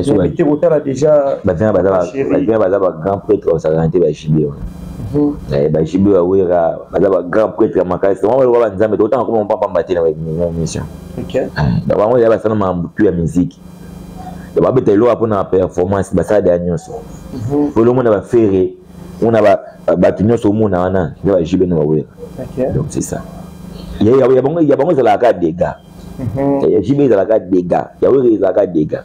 Te kotala déjà. Bavient baza bagrand prêtre, basakana te. Bajibe wana, bajibe bawera baza bagrand prêtre ya makasi. Bango baloba banzambe, tokotanga koma mpampamba te na mission. Bango eza basala makambo tu ya musique, babeta eloko mpona performance, basala deya nyonso. Polo omona baFerre, omona bato nyonso omona wana nde bajibe na bawera. Donc c'est ça, ya bango ezalaka dégâts, ya jibe ezalaka dégâts, ya wera ezalaka dégâts.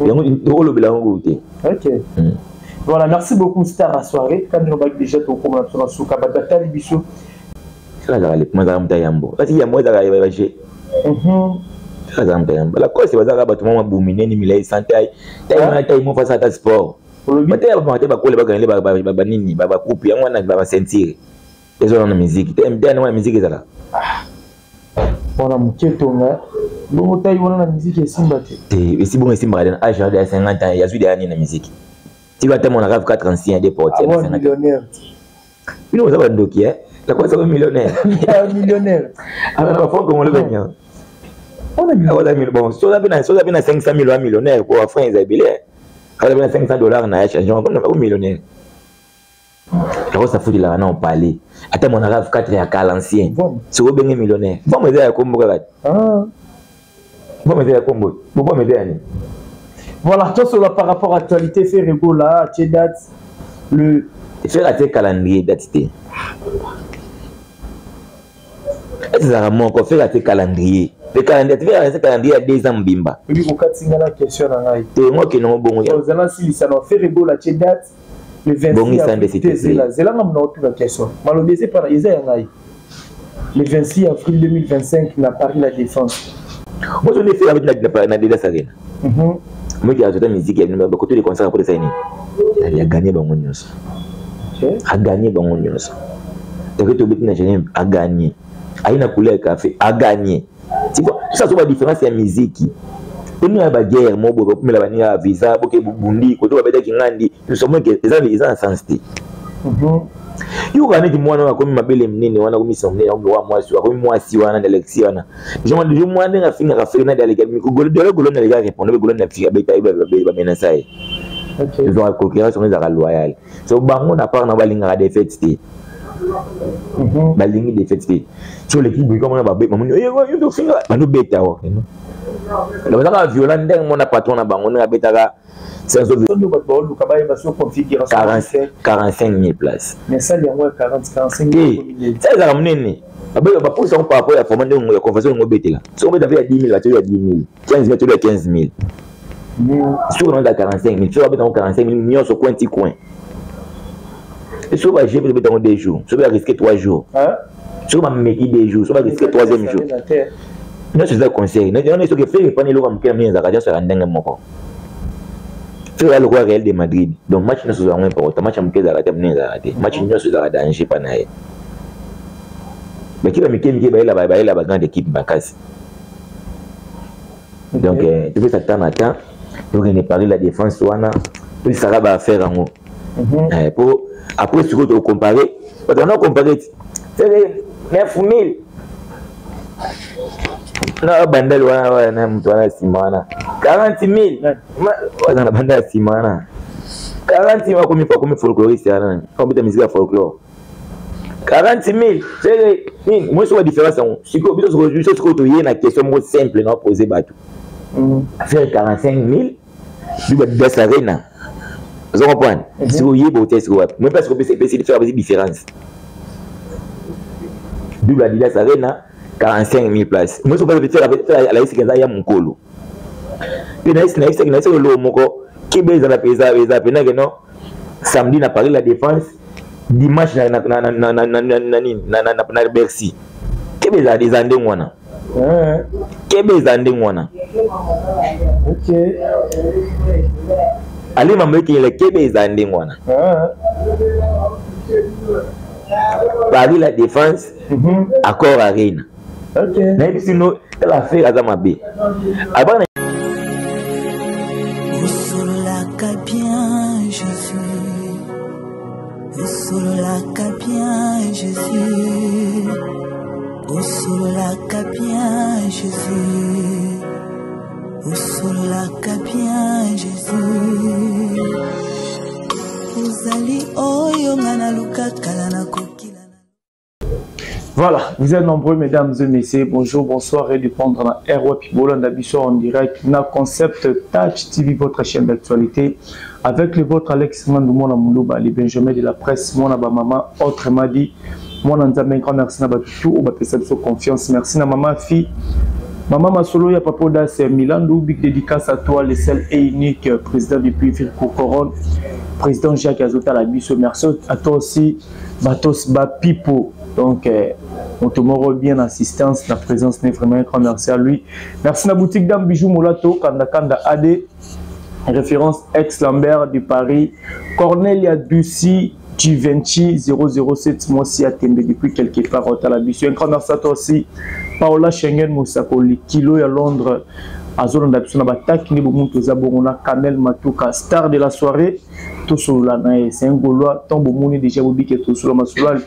Yango tokolobela yango te. Ok, voilà, merci beaucoup star à soirée. Quand on va déjà tokoma na suka, bato atali biso. Azalaka lepuma, azalaka moto ya yambo, kasi yambo ezalaka baje, azalaka moto ya yambo. Lacoste bazalaka bato mwa mabumi neni milai sans taille, taille wana, taille mo fasa ata sport bateya bamaka te, bakole bagangele banini, bacoupe yango wana, baceinture ezala na musique te, te wana musique ezala. Wana moke tonga bongo, taille wana na musique esimba te. Te, esi bongo esimbaka te. Na âge ya 50 ans yazwi deya nini na musique? Tika ata mona rave 4 ancien de porte. Millionnaire. Bino boza bandoki. Lacoste ako millionnaire? Millionnaire. Aka na bafranc congolais benya. Bon, soza mpe na 500 000 wa millionnaire, po bafranc eza ebele. Aza mpe na 500 $ na ya change ako millionnaire. Lacoste afutelaka na opale ata mwana rave 4 ya kala ancien, soki obenge millionnaire. Vomo eza ya kombo kaka, vomo eza ya kombo, bovomo eza ya nini? Voilà, tout cela par rapport à l'actualité, Ferre Gola, date, le. Ferre atie calendrier, date te. Ezalaka moko, Ferre atie calendrier, pe calendrier, Ferre atie calendrier ya 2 ans mobimba. Oyebi kokatinga na question na ngai. Te, ngo okende ngo bongo. Ozala silisa na Ferre Gola atie date le 26. Bongisa nde, s'il te plaît. Zela, zela, nga mona otuna question. Malobi eza epana, eza ya ngai. Le 26 avril 2025 na Paris La Défense. Moso nde Ferre abeti na Adidas Arena, moki azota musique ya bakoto de concert apota esali nini? Aganye bango nyonso, aganye bango nyonso. Toke tobeti na Genève, aganye. Aye na Couleur Café, aganye. Tu vois ça, so ba différence ya musique toni ya baguerre mo boye, bakumela baninga ya visa, boke bubundi koto babetaki ngandi somoke, eza na sens te. Yoka neti mwana oyo akomi mabele minene wana, akomi somnene, akomi wa mwasi, akomi mwasi wana na Alexi wana. Deja mwana ndenge afingaka Ferre na dolo golo na aleka répondre golo na fika abeta ye, bamenasa ye. Ezwaka concurrence yango ezalaka loyale. So bango na part na balingaka défaite te, balingi défaite te. So oleki boye, kamona bamoni ofinga, bandobeta wa bazaka violent ndenge mona patron na bango ndenge abetaka. Bato baoluka bayeba so configuration. 45 000 places. Mais salle yango ya 40 45. Sa ezalaka monene, baposa yango par rapport ya format ndenge ya convention yango obetela. Soki obeta mpe ya 10 000, bateli ya 10 000, 15 000, bateli ya 15 000. Soki onaza 45 000, soki babeta yango 45 000 nyonso coin ti coin. Soki baje mpe tobeta yango 2 jours, soki barisque 3 jours, soki bameki 2 jours, soki barisque troisième jour, nyonso eza conseil. Wana soki Ferre epani eloko ya moke na mingi, ezalaka nyonso ya ndenge moko. Ferre ya lokola Real de Madrid, donc match nyonso ezalaka important. Match ya moke ezalaka te, monene ezalaka te, match nyonso ezalaka danger mpa na ye. Bakipe ya mike mike bayela bagrande équipe makasi. Donc topesa temps na temps, tokende Paris La Défense wana, tolisaka baaffaire yango po après sikoyo tokompare. Bato wana compare ti Ferre 9000 na bandali wana wana, moto wana nsima wana 40 000, waza na banda ya nsima wana 40 000, akomi folkloriste wana, akobeta musique ya folklore, 40 000. Ferre nini? Moi soka différence yango sikoyo, biso sikoyo toye na question moko simple na opose bato. Ferre 45 000 bi Adidas Arena, ozo comprendre? Sikoyo oyeba otia sikoyo wapi? Moi mpe sikoyo epesi Ferre, apesi différence double Adidas Arena 45 000 places. Moi soki Ferre alayisiki eza ya mokolo mpe nayebisaki eloko moko kebe ezala mpe eza mpe nake no samedi na Paris La Défense, dimanche na nini, na Bercy. Kebe eza ndenge wana, kebe eza ndenge wana. Ale mambo ekengela, kebe eza ndenge wana. Paris La Défense, Accor Arena. Nayebi sino tala, Ferre aza mabe abana. Osololaka bien Jésus, osololaka bien Jésus, osololaka bien Jésus, osololaka bien. Bien Jésus. Ozali oyo nga naluka kala nakokila. Voilà, vous êtes nombreux, mesdames et messieurs. Bonjour, bonsoir et de prendre la RWP Bolanda Bisso en direct. Na concept Touch TV, votre chaîne d'actualité. Avec le vôtre Alex Mandou, mon Moulouba, les Benjamin de la presse, mon maman, autrement dit, mon Nzambe, un grand merci na batu oyo bapesa biso confiance. Merci na maman fille. Maman Masolo ya Papoda, c'est Milandou, big dédicace à toi, le seul et unique président du pays Couronne, président Jacques Azota la biso. Merci à toi aussi, Batos Bapipo. Donc, moto moko bien assistance, la présence n'est vraiment un grand merci à lui. Merci na boutique Dame Bijou Molato, Kanda Kanda AD, référence ex-Lambert de Paris, Cornelia Ducy, Givenchy 007, moi aussi à Tembe depuis quelque part au Talabisu. Un grand merci à toi aussi, Paola Schengen Moussakoli, Kilo à Londres, Azolanda biso na bataki nde bomuntu eza bongo na Kamel Matuka, star de la soirée, tosolola na ye, c'est un Gaulois, tant bomoni déjà bobike tosolola masolo.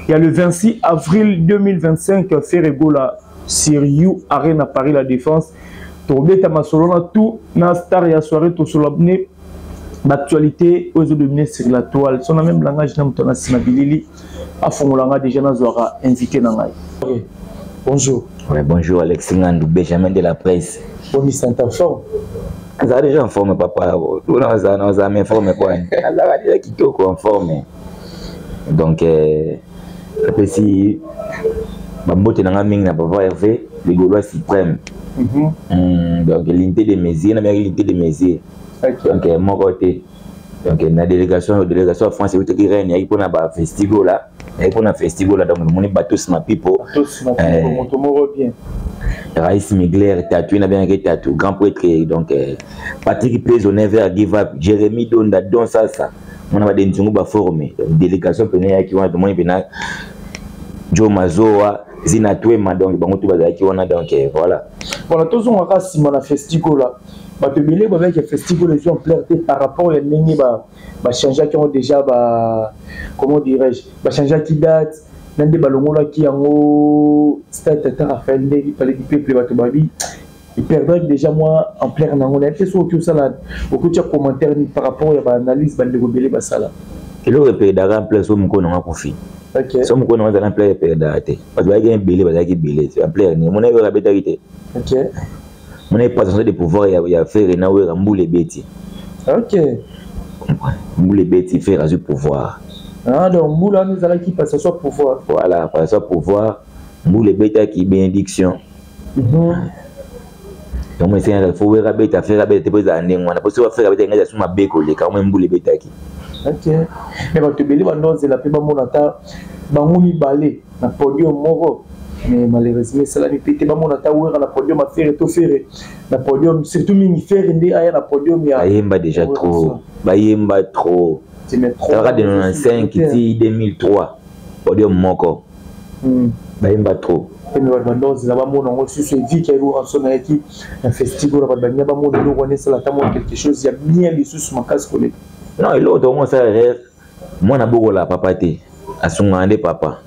Il y a le 26 avril 2025, Ferre Gola sur You Arena Paris La Défense. Tobeta masolo na tout na star ya soirée tosolola ne l'actualité oyo ezodomine sur la toile. Son na même langage na moto na nsima bilili afongola nga déjà nazwaka invité na ngai. Okay. Bonjour. Ouais, bonjour Alex Ngandou, Benjamin de la presse. Boni Santa forme. Azala déjà en forme papa. Oza mais forme quoi. Azala déjà kitoko en forme. Donc apesi bambote na nga mingi na papa Hervé, le Gaulois suprême. Donc l'unité de mesure, na l'unité de mesure. Okay. Donc moko te. Donc na délégation ya France eutaki Rennes, yaki mpona ba festival là, yaki mpona festival là, donc namoni Batos Mapipo. Batos Mapipo, moto moko bien. Raïs Migler, Tatou, na bien Tatou, grand prêtre, donc Patrick Pezo, Never Give Up, Jérémy Donda, Don Sasa, on a des nzungu ba formé, donc délégation pene yaki wana, tomoni pena Joe Mazoa, Zina Twema, donc bango tout bazalaki wana, donc voilà. Voilà, tozongaka nsima na festival là. Bato ebele babaki festival ezwi ampleur te par rapport ya ndenge bachangeaki yango déjà, comment dirais-je, bachangeaki date, na nde balongolaki yango stade Tata Raphaël ndenge palais du peuple, bato babi eperdraki déjà mwa ampleur nango. Nayebi te soki okoki osala, okoki otia commentaire nini par rapport ya baanalyse bandeko ebele basala. Eloko eperdaka ampleur so mokolo nango akufi. Okay. So mokolo nango azala ampleur eperdaka te. Bato bazalaki ebele, bazalaki ebele. Ampleur nini? Mona oyo abetaki te. Okay. Mona passation de pouvoir ya Ferre na Wera, mbula ebeti. Ok. Mbula ebeti, Ferre azwi pouvoir. Ah, donc mbula wana ezalaki passation pouvoir. Voilà, passation pouvoir, mbula ebetaki bénédiction. Donc moi c'est faut Wera beta, Ferre beta te po ezala ndenge wana. Po soki Ferre abeta ngai asuma mabe koleka, moi mbula ebetaki. Ok. Mais bato ebele bandozela pe bamona ata bango mibale na podium moko. Mais malheureusement esalami pe te bamona ata Wera na podium, Ferre to Ferre na podium, surtout mingi Ferre nde aya na podium ya Bayemba déjà Wera trop. so. Bayemba trop. C'est mais trop. Tara de 95 ti 2003 podium moko. Bayemba trop. Et mais bato bandozela bamona yango susu eviki ya Werrason ayaki na festival, bato balingi bamona eloko wana esala ata mwa quelque chose ya bien lisusu makasi koleka. Non, eloko tokomona osala erreur, mwana bokola papa te, asungaka nde papa.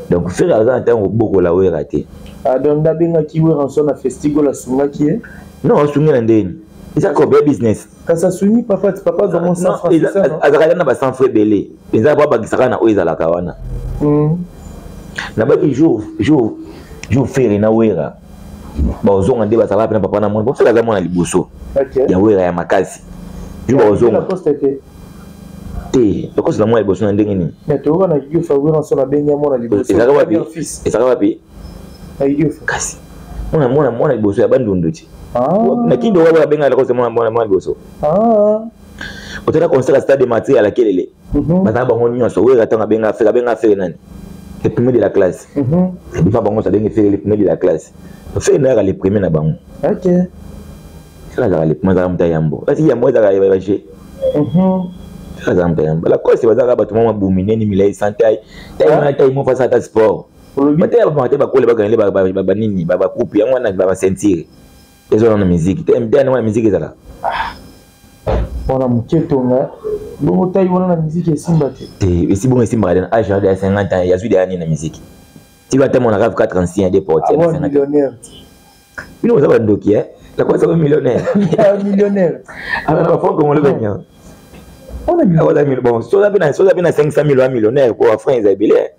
Donc Ferre aza na ntango bokola Wera te. Ah, donc ndabengaki Werrason na festival asungaki ye? Non, asungi na ndeni. Eza kobe business. Kasi asungi papa, ti papa azwa mwa 100 Non, francs, c'est ça, non? azalaka na ba 100 francs ebele. Eza po abakisaka na oyo ezalaka wana. Nabaki jour Ferre na Wera. Bazonga nde bazalaka pe na papa na mwana. Bo Ferre aza mwana liboso. Okay. Ya Wera ya makasi. Jour Ya, bazonga. la poste te. Te, lokola na mwana liboso na ndenge nini? Mais toyoka na Yofa, Werrason abengi ya mwana liboso. Ezalaka wapi? Premier fils. Ezalaka wapi? Na Yofa. Kasi mwana liboso ya Bandundu ti. Ah. Na Kindo wapi babenga lokola mwana liboso? Ah. Otala concert ya Stade de Martyrs ya la Kelele. Bazalaka bango nyonso. Wera ntango abenga Ferre, abenga Ferre nani? Le premier de la classe. Ebima bango nyonso abengi Ferre le premier de la classe. Ferre nayaka le premier na bango. Ok. Ferre azalaka le premier, azalaka moto ya yambo. Kasi yambo ezalaka ya ba G. Ferre azalaka moto ya yambo. Lacoste bazalaka bato mwa mabumi, neni milai, sans taille. Taille wana, taille moko face ata sport. Olobi? Ba taille ya ba te bakole, bakangele ba nini, ba coupe, yango wana ba ceinture. Ezo wana na musique. Taille, taille wana na musique ezalaka. Ah. Wana moke tonga. Bongo taille wana na musique esimba te. Te, esi bongo esimbaka te na âge ya 50 ans, ya zwi de nini na musique. Ti ba temo na rave 4 anciens des portiers, Ah, na 50 ans. millionnaire. Bino boza bandoki, hein? Lacoste aza millionnaire. Millionnaire. Aza na bafranc congolais combien? Aza bon, soza mpe na soza mpe na 500 000 oya millionnaire po bafranc eza ebele.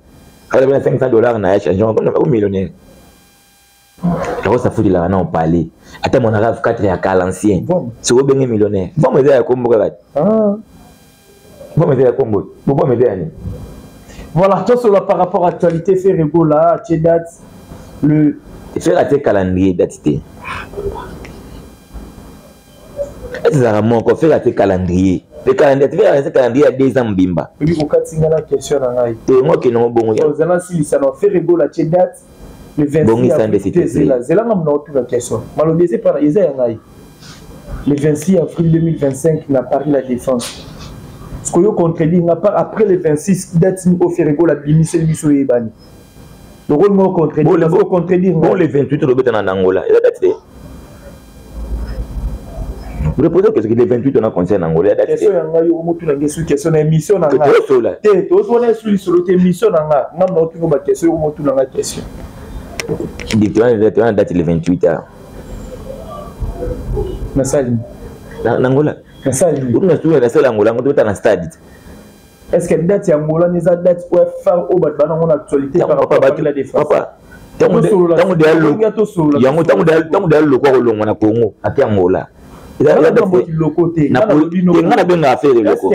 Aza mpe na 500 dollars na ya change ako millionnaire. Lacoste afutelaka na opale ata mwana RAV 4 ya kala ancien soki obenge millionnaire. Vomo eza ya kombo kaka. Vomo eza ya kombo, vomo eza ya nini? Voilà, tout cela par rapport à l'actualité, Ferre Gola, date, le. Ferre atie calendrier date te. Ezalaka moko, Ferre atie calendrier. Le calendrier, Ferre atie calendrier ya 2 ans mobimba. Oyebi kokati nga na question na ngai. Te, ngo okende ngo bongo. Ozala silisa na Ferre Gola atie date le 26. Bongisa nde, s'il te plaît. Zela, zela, nga mona otuna question. Malobi eza epa eza ya ngai. Le 26 avril 2025 na Paris La Défense. Sikoyo contredire nga par après le 26, date ni o Ferre Gola bimiseli biso oyebani. Donc olinga ocontredire, ocontredire. Bon, le 28 tobeta na Angola, eza date te. Repose question, le 28 on a concert na Angola, eza date te. Question ya ngai, omotuna nge su question na émission na ngai. Tosola. Te, tozwana esu lisolo te, émission na nga. Nga mna otuna ba question, omotuna nga question. Towana date le 28 ah. Nasali. Na Angola. Nasali. Nasala Angola, ngo tobeta na stade. Est ce que date ya Angola eza date oyo phare oyo bato banango na actualité par rapport à la Défense? Papa, yango ntango deya lokwa kolongwa na Congo ake Angola. Loko te. Nga nabengaka Ferre loko.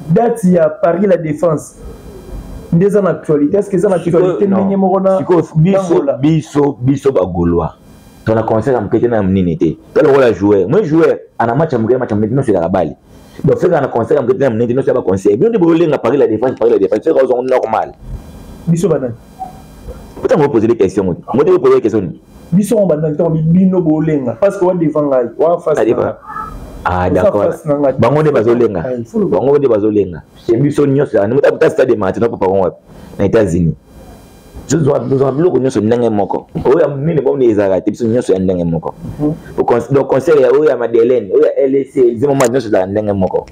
Date ya Paris La Défense nde eza na actualité? Est ce que eza na actualité ndenge moko na Biso, biso, biso bagaulois tona concert ya moke te na monene te. To lokola joueur, moi joueur ana match ya moke, match ya monene nyonso ezalaka bale. Donc Ferre na concert ya moke te na monene te, nyonso ya baconcert. Bino nde bolenga Paris La Défense, Paris La Défense. Ferre ozongo normal. Biso banani? Otango opose des questions, mo te opose des questions. Biso ngo banani? Ntango bino bolenga, parce que wa devant ngai, wa face. Ah d'accord, bango nde bazolenga, bango nde bazolenga. Biso nyonso ta stade Martyrs na papa wapi na États-Unis, tozwaka biloko nyonso ndenge moko. Oyo ya monene bomoni ezalaka te, biso nyonso ya ndenge moko. Donc concert ya oyo ya Madeleine, oyo ya LC, ezemoma nyonso ezalaka ndenge moko.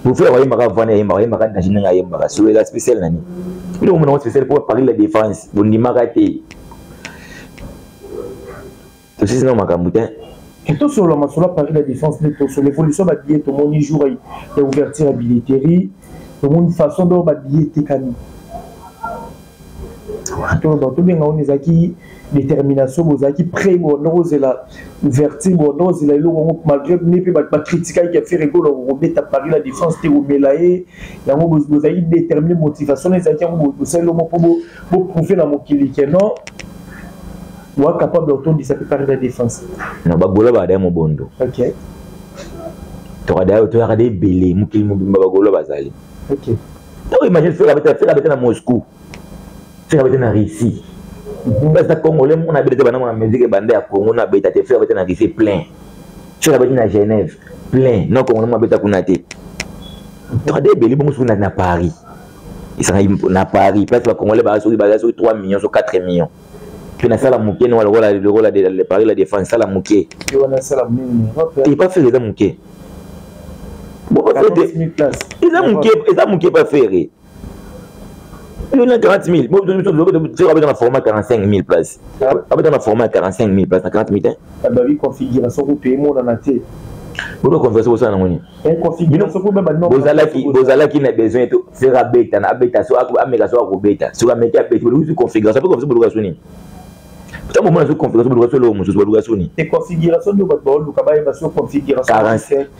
Bofela bayembaka vana, yembaka, yembaka danger ndenge ayembaka. So eza spécial nani? Biloko mona spécial mpo Paris La Défense bondimaka te. Tosisi na makambo te. Tosolola masolo ya Paris La Défense nde tosolo évolution babillet. Tomoni jour ya ouverture ya billetterie, tomoni façon dont babillet etekami. Toloba, tobenga wana ezalaki détermination, bozalaki prêt, bonda kozela ouverture, bonda kozela eloko yango, malgré ne mpe bato bacritiquaki ya Ferre Gola kobeta Paris La Défense te, komela ye yango. Bozalaki déterminé, motivation ezalaki yango, bosali lomo mpo boprouve na mokili ke non, wa capable otondisa mpe Paris La Défense. Non, bagola bada mobondo. Toyaka de ebele, mokili mobimba bagola bazali. Ntango imagine Ferre abeta, Ferre abeta na Moscou, Ferre abeta na Russie. Baza congolais mona abeta te, bana mona musique ebanda ya Congo na abeta te. Ferre abeta na Russie, plein. Ferre abeti na Genève, plein. Non, congolais mo abeta kuna te. Toka de ebele bongo. Soki na Paris esangaki, na Paris place bacongolais baza, soki baza soki 3 millions, so 4 millions, mpe nasala moke no lokola lokola Paris La Défense sala moke te. Pa Ferre eza moke, eza moke, eza moke. Pa Ferre yo na 40 000, abeta na format 45 000 place, abeta na format 45 000 place na 40 000 te. Babi configuration kutu emonana te. Bono configuration bosala nango nini? Bozalaki na besoin to Ferre abeta na abeta, so ameka, so akobeta, soki ameki abeti. Boluki configuration mpe configuration, boluka so nini? Ntango bomona so configuration, boluka so eloko mosusu, boluka so nini? Configuration nde bato baoluka bayeba so configuration.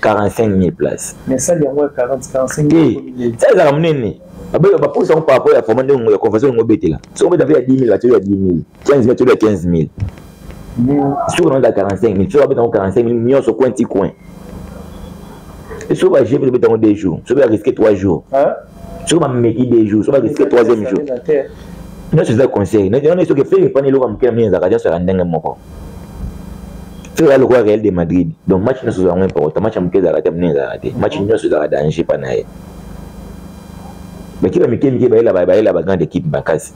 45 000 place. Mais sali yango ya 40 45. Te, sa ezalaka monene. Baposa yango par rapport ya format ndenge ya configuration yango obetela. Soki obeta mpe ya 10 000, batio ya 10 000, 15 000, batio ya 15 000. Soki onaza 45 000, soki abeta yango 45 000 nyonso coin ti coin. Soki baje mpe tobeta yango 2 jours, soki barisque 3 jours, soki bameki 2 jours, soki barisque troisième jour, nyonso eza conseil. Wana soki Ferre epani eloko ya moke na mingi, ezalaka nyonso ya ndenge moko. Ferre ya lokola Real de Madrid, donc match nyonso ezalaka important. Match ya moke ezalaka te, monene ezalaka te, match nyonso ezalaka danger mpa na ye. Bakiba mike mike bayela bagrande équipe makasi.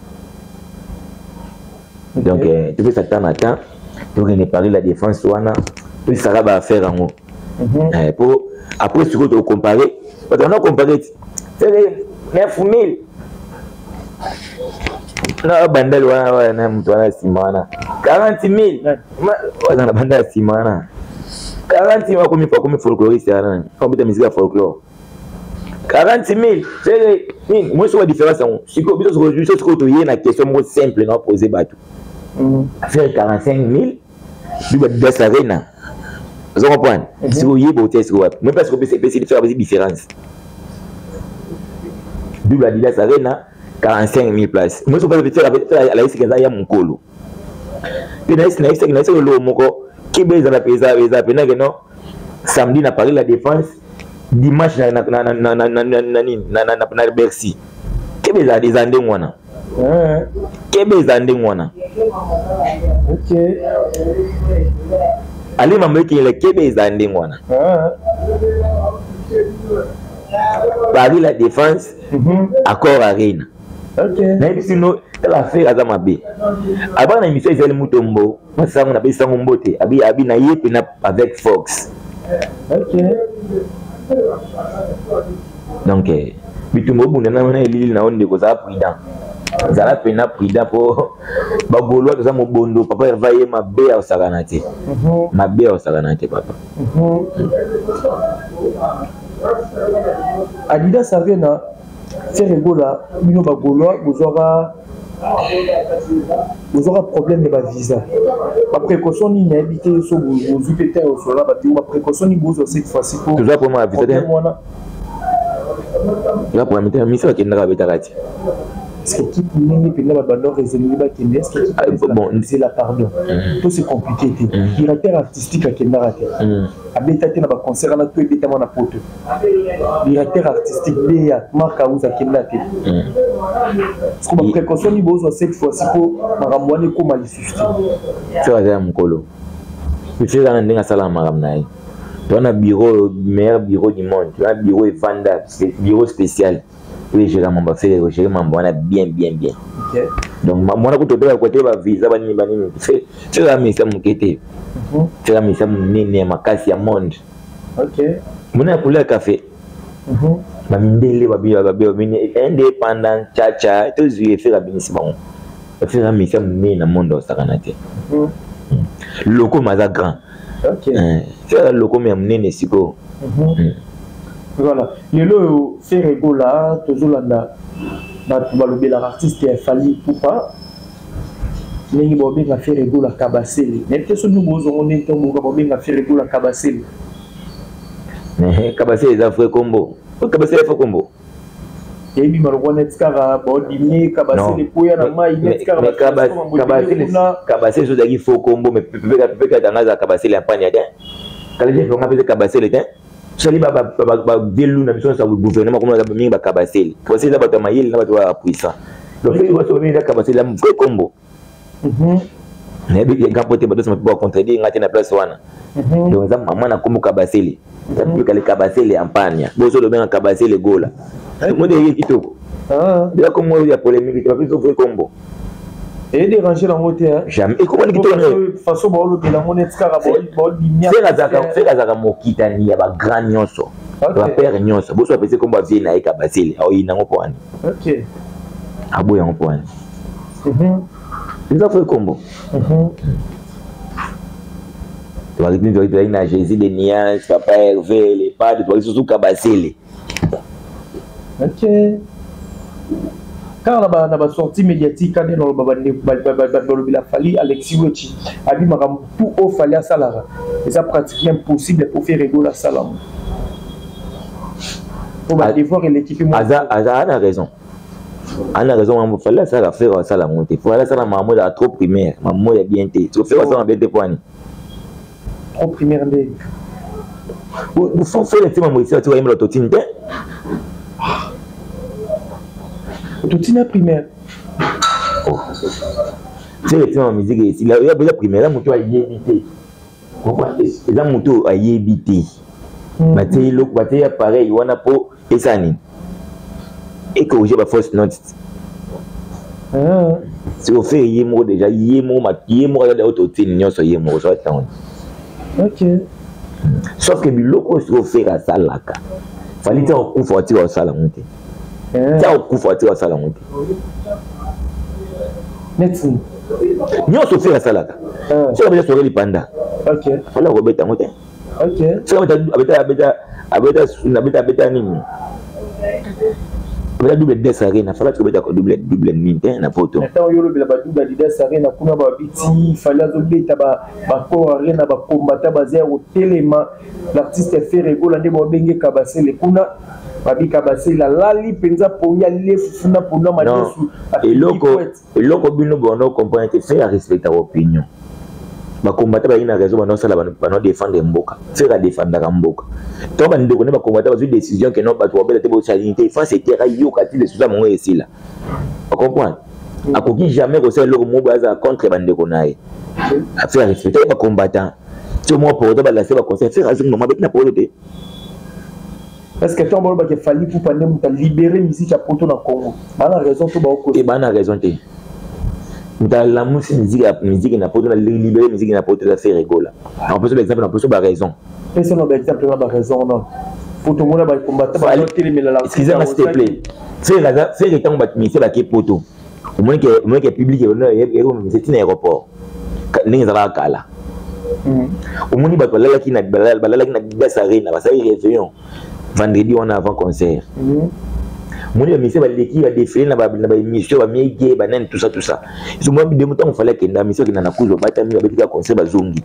Donc topesa temps na temps, tokende Paris La Défense wana, tosisaka baaffaire yango po après sikoyo tokompare. Bato wana compare ti Ferre 9000. Na bandali wana wana moto wana nsima wana 40 000 waza na banda ya nsima wana 40 000 akomi akomi folkloriste wana akobeta musique ya folklore 40 000 seke nini moi soka différence yango sikoyo biso biso sikoyo toye na question moko simple na pose bato affaire 45 000 bi badidasi arena ozo comprendre sikoyo oyeba otia sikoyo wapi moi mpe sikoyo epesi biso apesi différence double adidas arena 45 000 place moi soki alayisiki eza ya mokolo mpe nayebisaki nayebisaki eloko moko kebe ezala eza eza pena ke non samedi na paris la défense dimanche na nini na Bercy. Kebe eza eza ndenge wana, kebe eza ndenge wana. Ale mambo ekengela, kebe eza ndenge wana. Paris la Défense, Accor Arena. Nayebi sino tala affaire aza mabe. Abana na émission ezali Mutombo masango napesi sango mbote abi abi na ye mpena avec Fox. Donc bitumba obunda na elili na yo ndeko, zala prudent, zala mpena prudent mpo bagaulois toza mobondo. Papa Herve ye mabe ya kosakana te, mabe ya kosakana te, papa. Adidas Arena, Ferre Gola, bino bagaulois bozwaka bozwaka problème ya bavisa, baprécaution nini? Nayebi te so bozwi mpe te osola bato, baprécaution nini bozwa cette fois-ci po Tozwa problème ya visa te. Wana Tozwa problème te, misi bakendaka babetaka te. Parce que équipe ndenge mpenza bato bando raisonner bakende, est ce que Bon. Nzela, pardon, to c'est compliqué te. Directeur artistique akendaka te, abeta te na baconcert wana to ebetama na poto. Directeur artistique deya Mark Aus akenda te. Parce que baprécaution nini bozwa cette fois-ci po makambo wana ekóma lisusu te? Soki aza ya mokolo, soki eza na ndenge asalaka makambo na ye, toza na bureau, meilleur bureau du monde. Toza na bureau evanda, bureau spécial oyo egérer mambo affaire, egérer mambo wana bien bien bien. Donc mwana kutu oteka kote bavisa banini banini, soki eza misa moke te, soki eza misa monene ya makasi ya monde. Mona ya couleur café, bamindele babini indépendant chacha, tozwi Ferre abinisi bango. Ferre amisa monene na monde, osakana te. Lokoma aza grand, Ferre aza lokoma ya monene sikoyo. Voilà, lelo oyo Ferre Gola, tozolanda bato balobelaka artiste ya Fally Ipupa ndenge baobenga Ferre Gola Kabasele. Nayebi te soki bozongo ndenge ntango boka baobenga Ferre Gola Kabasele. Kabasele eza vrai kombo, Kabasele vrai kombo. Yebi maloko neti kaka baodimie Kabasele koya na mai neti kaka. Kabasele so ozalaki faux kombo, mais pepe katanga azala Kabasele ya mpania te. Kalaki fonga mpe Kabasele te. Sali bavelu na biso nyonso ya gouvernement komona mingi bakabasele. Kabasele eza bato ya mayele na bato ya puissant. Donc soki bato mingi eza Kabasele ya vrai kombo. Nayebi nga po te bato mpe bacontredire nga te na place wana. Donc eza mama na kombo Kabasele, eza Kabasele ya mpania boso lobenga Kabasele Gola monde eye kitoko. Eza kombo ya polémique te, babiso vrai kombo. Edéranger yango te? Jamais, ekomani kitoko. Façon baolobela yango neti kaka baodimia. Ferre azalaka mokitani ya bagrand nyonso, bapère nyonso. Boso bapesi kombo avie na ye Kabasele, aoyina yango mpo wani, aboya yango mpo wani. Eza vrai kombo. Tozalaki na Jésus de Nuance, papa Hervé le Padre, tozalaki susu Kabasele. Ok, kaka na basortie médiatique ande naloba, balobela Fally, Alexis Wechi abi makambo tout oyo Fally asalaka eza pratiquement impossible po Ferre Gola asalamo po badevoir eleki mpe. Aza na raison, ana raison. Mambo Fally asalaka, Ferre asala yango te. Fally asala makambo ezala trop primaire, makambo ya bien te. So Ferre asala bien te po ani? Trop primaire nde? Ferre ntima moisi ati wayembela totini te. Totini ya primaire? Ferre ntima musique esila eza primaire, eza moto ayebi te, eza moto ayebi te. Batie eloko, batie appareil wana mpo esala nini? Ecorrige bafausse note. Siko Ferre ye moko déjà, ye moko, ye moko aza autotune nyonso ye moko so atango. Sauf que biloko oyo sikoyo Ferre asalaka, Fally tia kokufa atika kosala yango te, tia kokufa atika kosala yango te. Neti nyonso Ferre asalaka. Soki abeta soirée lipanda, Fally akobeta yango te. Soki abeta nini, abeta double Adidas Arena, Fally akobeta double double nini te na Poto. Ntango yo olobela badouble Adidas Arena kuna, babiti Fally azobeta baAccor Arena, bakombata baza ya kotelema. L'artiste Ferre Gola nde babenge Kabasele kuna, babi Kabasele alali mpenza pongi, alie fufu na pondu madesu. Eloko bino bono comprendre te, Ferre arespectaka opinion. Bakombata bazali na raison, banosala banodéfendre mboka. Ferre adéfendaka mboka. Ntango bandeko nde bakombata bazwi décision ke no, bato babeta te, bosali te, France etere ayoka ti lisusu bango esila. Ocomprendre? Akoki jamais kosala eloko moko boye azala contre bandeko na ye. Ferre arespectaka bacombattant. So mwa poto balase baconseil, Ferre azongi mama beti na poto te. Est-ce que ntango balobaka Fally Ipupa nde moto alibéré musique ya poto na Congo, bana raison to baokosa? Te, bana raison te. Moto alamusi musique na poto, na libéré musique na poto, eza Ferre Gola. Nakopeso baexemple, nakopeso baraison. Pesa na baexemple na baraison non po tomona bakombata batelemela. Excusez-moi, s'il te plaît. Ferre, ntango bato musicien bake poto, omoni ke public ekomisa ntina aéroport ndenge ezalaka kala. Omoni bato balalaki na Adidas Arena, basali réveillon vendredi wana avant concert. Omoni bamusicien baleki, badéfilé na baémission, bamiege banani, tout ça, tout ça. Ezomona bidemo. Ntango Fally akenda mission, akenda na kuzu, batami, babetika concert, bazongi.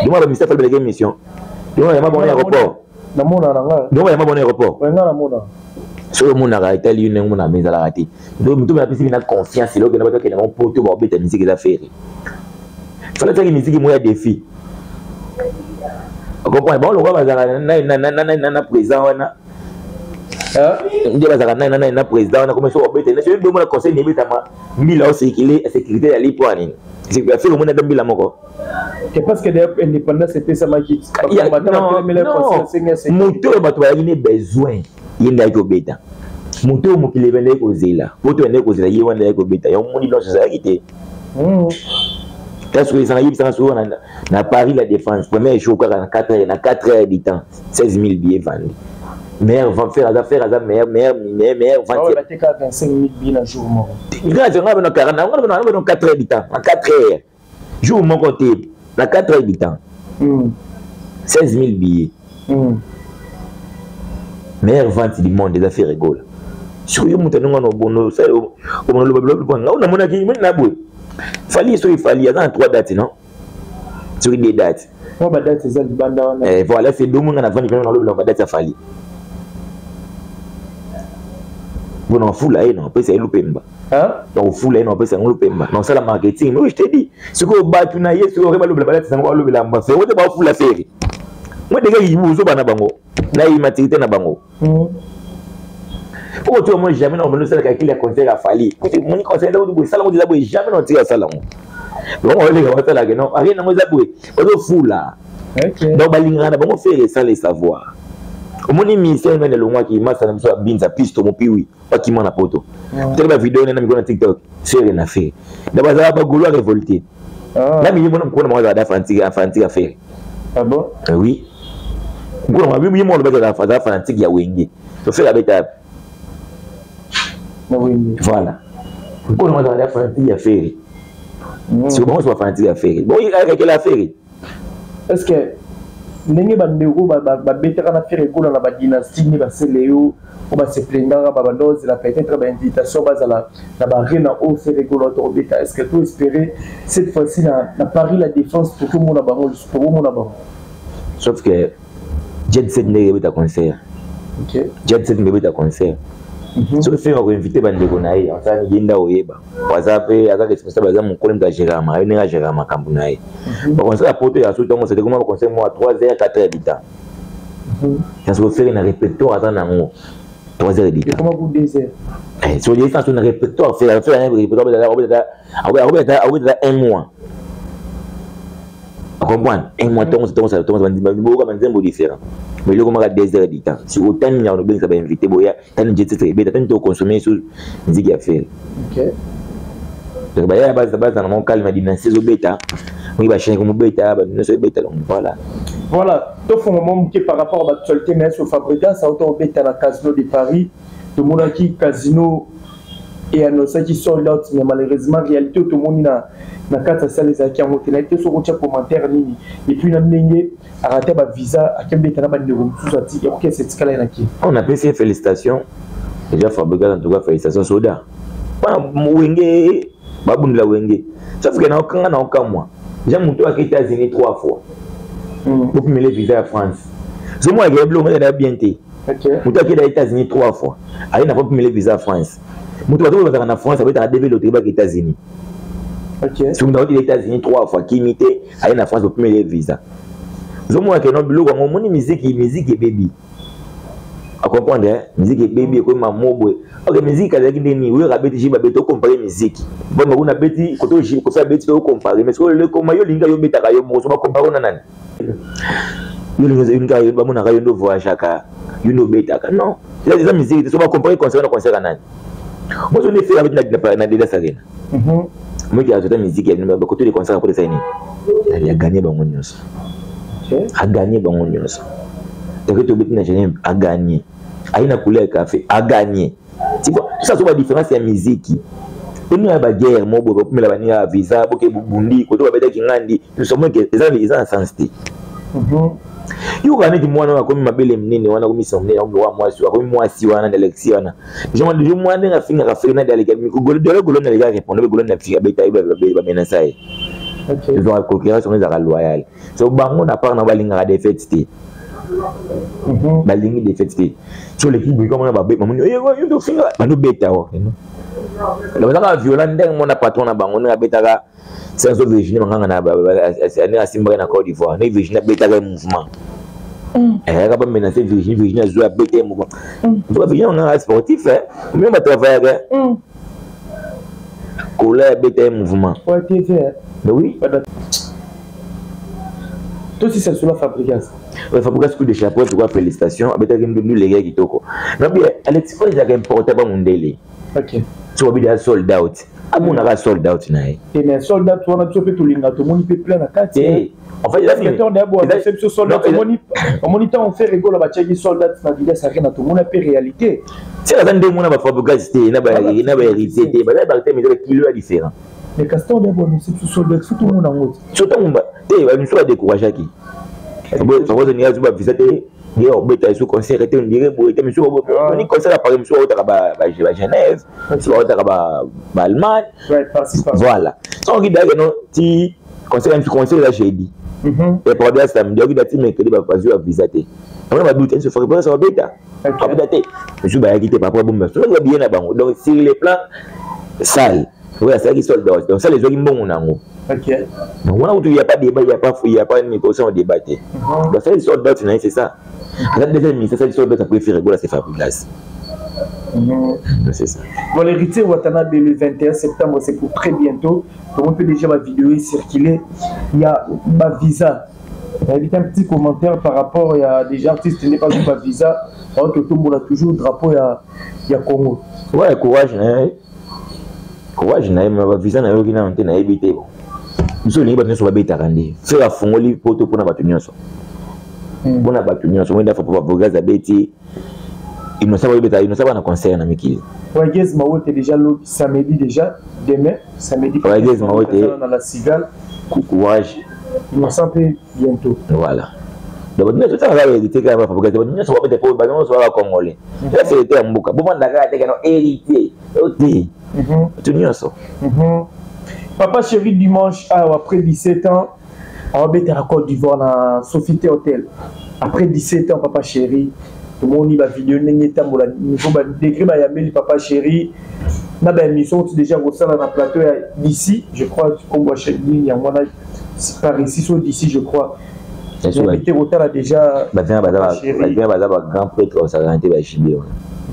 Doma bamusicien Fally baleki émission, doma yama bango na aéroport. Namona na nga. Doma yama bango na aéroport. Nga namona. Soki omonaka, etali yo ndenge omona, me ezalaka te. Donc moto apesi bina confiance, eloko na bato akenda bango poto, babeta musique, eza Ferre. Fally atiaki musique moko ya défi, ocomprendre? Bango lokola bazalaka na président wana, nde bazalaka na président wana, comme so babeta soki bomona conseil nebetama, mbila osekile sécurité ya li po ya nini Ferre, omoni ata mbila moko. C'est parce que d'ailleurs indépendance epesamaki. Moto oyo bato bayaki ne besoin, ye nde ayaki kobeta. Moto oyo mokili ebandaki kozela, poto ebandaki kozela, ye wana ayaki kobeta. Yango moni blanche ezalaki te. Ta soki ezanga yebisanga, soki wana na Paris La Défense, premier jour kaka na 4 heures, na 4 heures du temps, 16 000 billets vendus. Meilleur vente, Ferre aza, Ferre aza meilleur meilleur meilleur meilleur vente. Bateka 25 000 billets na jour moko. Nga bino 40, nga bino 4 heures du temps, na 4 heures, jour moko te, na 4 heures du temps, 16 000 billets. Meilleure vente du monde eza Ferre Gola. Soki yo moto andenge wana, obono oloba biloko nga namonaki na boye. Fally, soki Fally aza na 3 dates, non, soki 2 dates. Mwa badate eza libanda wana. Eh, voilà, c'est domo nga navandi pena, nalobela badate ya Fally mpona ofula ye na opesa ye lupemba. Donc ofula ye na opesa yango lupemba na osala marketing. Mais je te dis, sikoyo bato na ye, sikoyo balobela badate yango, balobela Ferre te, baofula Ferre. Mo ndenge ozoba na bango na immaturité na bango po kotia moi jamais na omoni osala calcul ya concert ya Fally. Moni concert eza boye, sala ngo eza boye, jamais na otika osala yango. Donc oleka basalaka non, rien nango eza boye, bazofula. Donc balingaka na bango Ferre sans le savoir. Omoni ministère mene elongwaki masa na biso ya Binza Pisto Mopiwi, bakima na poto. Tali bavideo nena mikolo na TikTok, Ferre na Ferre na bazala bagaulois révolté na mingi. Mona mokolo na bango azala da fanatique ya Ferre. Ah bon? Oui, mokolo na ye moko alobaki azala fanatique ya Wenge, to Ferre abeta. Na Wenge. Voilà, mokolo na azala da fanatique ya Ferre. Siko bango so bafanatique ya Ferre, bon, akakela Ferre. Est ce que ndenge bandeko babetaka na Ferre Gola na badynastie nde basele yo po baseplendaka, babanda ozela peut-être bainvitation, bazala na baarena oyo Ferre Gola tokobeta, est ce que to espérer cette fois-ci na Paris La Défense tokomona bango lisusu, tokomona bango? Sauf que Jet Set ndenge ebeta concert, Jet Set ndenge ebeta concert, soki Ferre akoinvite bandeko na ye, asala ye nda oyeba aza mpe aza responsable, aza mokolo, moto agérama ye ndenge agérama makambo na ye. Baconcert ya poto ya so ntongo, c'était comme baconcert moko ya 3 heures, 4 heures du temps. Parce que Ferre na répertoire aza nango 3 heures du temps, so ye sanso na répertoire Ferre, Ferre na répertoire akobeta un mois, comprendre, un mois, ntongo ntongo ntongo, boyoka banzembo différent. Mais eloko maka 2 heures du temps, sikoyo tani nyaka nobengisa bainvité boya, tani Jet Set ebeta, tani tokonsome so nziki ya Ferre. Donc baya baza na moko calme, dynastie ezobeta, oyi bachaine komobeta, nyonso ebeta. Donc voilà. Voilà, tofonga mwa moke par rapport à l'actualité. Mais so Fabregas auta obeta na Casino de Paris, tomonaki Casino. Et annoncaki sold out, mais malheureusement réalité oyo tomoni na kati ya salle ezalaki yango te. Nayebi te soki otia commentaire nini, et puis na ndenge arate bavisa, akembeta na bandeko mosusu, ati orchestre etikala ye na ki. On apesi ye félicitation déjà, Fabregas. En tout cas, félicitation, soda. Mpona Wenge, babundela Wenge, sauf que naokanga, naokamwa déjà, moto ake États-Unis trois fois, bopimele visa ya France. Zomona ke biloko eza bien te. Moto akei États-Unis trois fois, aye na popimele visa ya France. Moto bato oyo bazalaka na France abetaka DV loterie, baka États-Unis. Soki moto akoti États-Unis trois fois, kimi te, aye na France, bopimele visa. Ozomona ke no biloko yango, omoni musique ebebi, acomprendre musique ebebi, ekomi mobwe. Ok, musique azalaki ndeni oyoka abeti ji, babeti, ocompare musique bon bakuna abeti koto ji, Kofi abeti mpe, ocompare. Mais soki ekoma yo olinga yo obetaka yo moko, so bacompare ona nani? Yo olinga bamonaka yo nde ovoyageaka, yo nde obetaka. Non, eza musique te. So bacompare concert na concert ya nani? Moso nde Ferre abeti na Adidas Arena, moki azota musique ya bakoto de concert apota esali nini? Aganye bango nyonso, aganye bango nyonso. Toke tobeti na Genève, aganye, aye na Couleur Café, aganye. Tu vois ça, so badifférence ya musique toni ya baguerre mo boye, bapumela baninga ya visa, boke bubundi koto babetaki ngandi tosomoke, eza na sens te. Yoka neti mwana oyo akomi mabele minene wana, akomi monene, akomi wa mwasi, akomi mwasi wana na Alexi wana. Deja mwana ndenge afingaka Ferre na dole golo na aleka répondre golo na fika abeta ye, bamenasa ye. Ezwaka concurrence yango, ezalaka loyal. So bango na part na balingaka défaite te, balingi défaite te. So oleki boye, kamona bamoni ofinga, bandobeta wa bazaka violent ndenge mona patron na bango ndenge abetaka senso Virginie Manganga na ndenge asimbaka na Côte d'Ivoire, ndenge Virginie abetaka mouvement, ayaka bamenace Virginie, Virginie azwi abeta ye mouvement. Virginie Manganga sportif meme batravaillaka kola, abeta ye mouvement. Mais oui. Tosisa solo Fabregas. Fabregas, coup de chapeau tukwa, félicitation, abetaki ndundu lege ya kitoko. Nabi Alexi oyo ezalaka important ba mondele. So babi deya sold out, amonaka sold out na ye. Te, mais sold out wana, biso mpe tolinga, tomoni mpe plein na kati. En fait, biso sold out, omoni ntango Ferre Gola batiaki sold out na Adidas Arena, tomona mpe réalité. Ti aza nde mona baFabregas te na bahéritier te, baza bakte, mais kilo ya différent. Mais Castor d'abord, biso sold out, faut tomona yango. So ntango te, miso badécourageaki, Fabregas oninga azwi bavisa te, nde obeta esu concert te, ondire boye te. Misu oni concert apare, misu baotaka baGenève, misu baotaka baAllemagne. Voilà, soki dayake no ti concert, misu concert eza jeudi et produit samedi, oki dati mercredi, bazwi bavisa te, yango badute misu Fabregas babeta, babeta te, misu bayaki te par rapport bomba soki babiye na bango. Donc sur le plan salle oyo asalaki sold out, donc salle ezwaki mbongo na yango. Donc wana kutu il y a pas débat, il y a pas négociation, débat te. Donc ça sold out na ye, c'est ça. Aza deuxième ministre, ça sold out après Ferre Gola, c'est Fabregas. C'est ça. Bon, l'héritier Watanabe, le 21 septembre, c'est pour très bientôt. Donc on peut déjà ma vidéo circuler. Il y a ma visa. Évite un petit commentaire par rapport, il y a des artistes qui n'ont pas eu ma visa. Alors que tout le monde a toujours drapeau, il y a Congo. Ouais, courage, hein. Courage na ye, bavisa na yoki nano te, nayebi te. Bon, biso olingi bato nyonso babetaka nde Ferre afungoli poto mpona bato nyonso, mpona bato nyonso. Moi ndafa Fabregas abeti, Innocent bayobeta, Innocent bana concert na mikili. Gaz Mawete déjà le samedi déjà, demain samedi. Gaz Mawete. Dans la Cigale. Courage. Innocent mpe bientôt. Voilà, donc bato nyonso tanga kaka héritier, kaka Fabregas, bato nyonso babeta po bato nyonso baka congolais, eza fierté ya mboka. Bovanda kaka te kano héritier o te, bato nyonso. Papa Chéri, dimanche après 17 ans awabetaka Côte d'Ivoire na Sofitel Hotel. Après 17 ans, Papa Chéri, tomoni bavideo ndenge etambola, niveau badegré bayambeli Papa Chéri na baémission oti déjà kosala na plateau ya d'ici, je crois, kombo nini yango wana, par ici, so d'ici, je crois te kotala déjà. Baza bagrand prêtre, basalaka te bajibe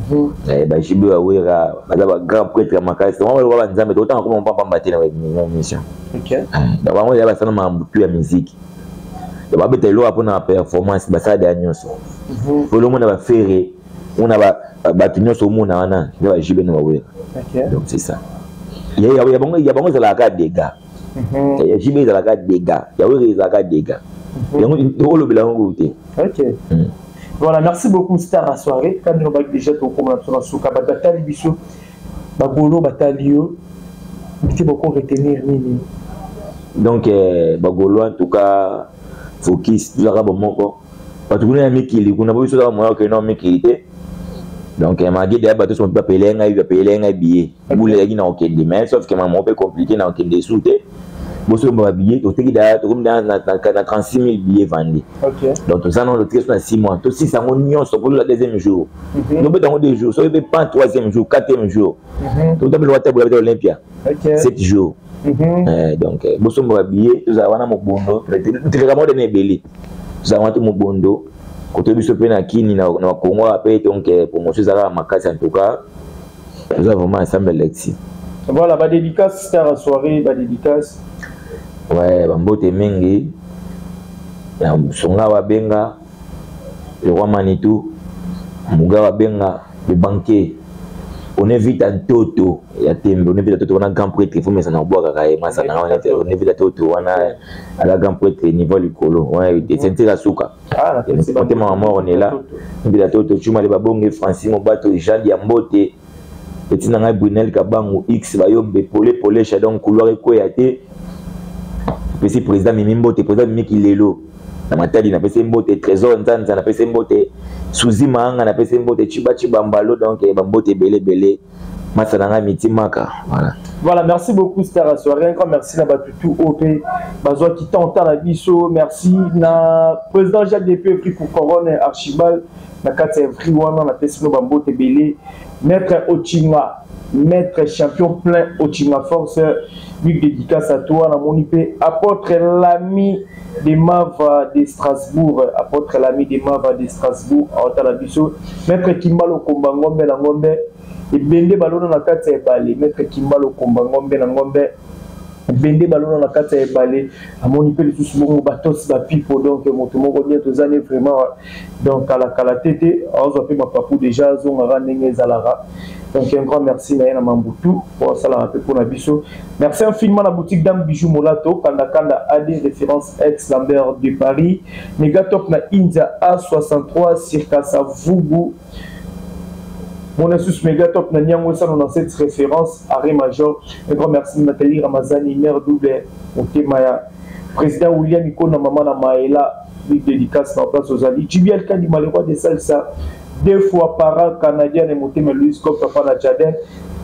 wana, bajibe bawera, baza bagrand prêtre ya makasi. Bango baloba banzambe, totanga koma mpamba te na émission. Donc bango eza basala makambo tu ya musique, babeta eloko mpona performance, basala deya nyonso. Po omona baFerre, omona bato nyonso, omona wana nde bajibe na bawera. Donc c'est ça, ya bango ezalaka dégâts, ya jibe ezalaka dégâts, ya Wera ezalaka dégâts, yango olobela yango te. Ok. Voilà, merci beaucoup, Star à soirée. Quand nous avons déjà ton comme na suka, bato batali biso. Bagolo batali yo te, boko retenir nini? Donc bagolo, en tout cas focus, tozalaka bomoko. Bato kuna ya mikili kuna, po biso tozalaka moya okende na mikili te. Donc malgré deya bato so bapeyele ngai billet, bule ezalaki na kokende, mais sauf que mama mpe compliqué na kokende esu te. Bosomba babillet, toteki daya, tokomi na 36 000 billets vendus. Donc toza nano toteki so na 6 mois, tosisa yango nyonso po la deuxième jour tobeta yango 2 jours, soki mpe pan troisième jour, quatrième jour, totabela wata bola beta Olympia 7 jours. Donc bosomba babillet, tozala wana mobondo, tekaka moko dene ebele, tozala wana to mobondo koto biso mpe na kini na Bakongo mpe. Donc promotion ezalaka makasi. En tout cas toza vraiment ensemble lexi. Voilà, badédicace, star à soirée, badédicace. Ouais, bambote mingi ya Songa babenga le roi Manitou, Muga babenga le banquier, Onevita Ntoto ya tembe, Onevita Ntoto wana grand prêtre, fo mesana kobwakaka ye masana wana. Onevita Ntoto wana aza grand prêtre niveau likolo, ceinture suka, motema wa mort nela. Onevita Ntoto, Cuma le babonge, Francis Mobato, Jean Diambote, etina ngai Brunel Kabangu X Bayombe pole polesha. Donc couloir ekweya te. Napesi président Mimi mbote, président Mimi Kilelo na Matadi, napesi mbote Trésor Nzanza, napesi mbote Suzi Maanga, napesi mbote Chiba Chibambalo. Donc bambote ebele ebele, masa na ngai mitimaka, voilà. Voilà, merci beaucoup star à soirée. Un grand merci na batutu op bazwaki temps na biso. Merci na président Jacques Depe Fri pour Corone Archibald na kati ya Fri wana, napesi bino bambote ebele. Maître Ochinga, maître champion plein Ochinga Force, big dédicace à toi. Namoni mpe apôtre Lami de Mava de Strasbourg, apôtre Lami de Mava de Strasbourg aotala biso. Maître Kimbalo Komba, ngombe na ngombe ebende balona na kati ya ebale. Maître Kimbalo Komba, ngombe na ngombe ebende balona na kati ya ebale. Amoni mpe lisusu bongo batosi bapipo. Donc moto moko bien, tozani vraiment. Donc kalakala te te, azwa mpe mapapu déjà, azongaka ndenge ezalaka. Donc un grand merci na ye na Mambutu po asalaka mpe mpona biso. Merci infiniment na boutique Dame Bijou Molato Kanda Kanda AD référence, ex Lambert de Paris, Megatop na India A63 circa Vugu. Mon Asus Megatop na Nyango Sano dans cette référence arrêt major. Un grand merci Nathalie Ramazani, mère double motema ya président William Ikona, mama na Maela, big dédicace na place ozali. JBL Kadima, le roi des salsa, deux fois parent canadien et motema Louis Cop, papa na Jaden.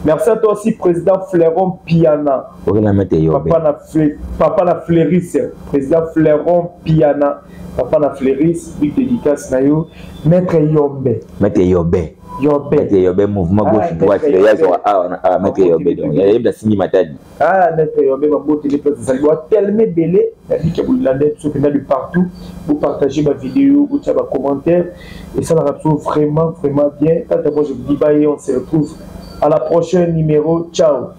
Merci à toi aussi président Fleuron Piana, papa na Fleuris, président Fleuron Piana, papa na Fleuris, big dédicace na yo. Maître Yombe. Maître Yobe. Yobe. Maître Yobe, mouvement gauche droite, ya awa ah maître Yobe, donc ya yebda singi Matadi. Ah, maître Yobe, bambote place ezali boa tellement ebele. Nabiki bolanda biso mpenza de partout. Bopartage bavidéo, botia bacommentaire, esalaka biso vraiment vraiment bien. Quant à moi, je vous dis bye, on se retrouve à la prochaine numéro. Ciao.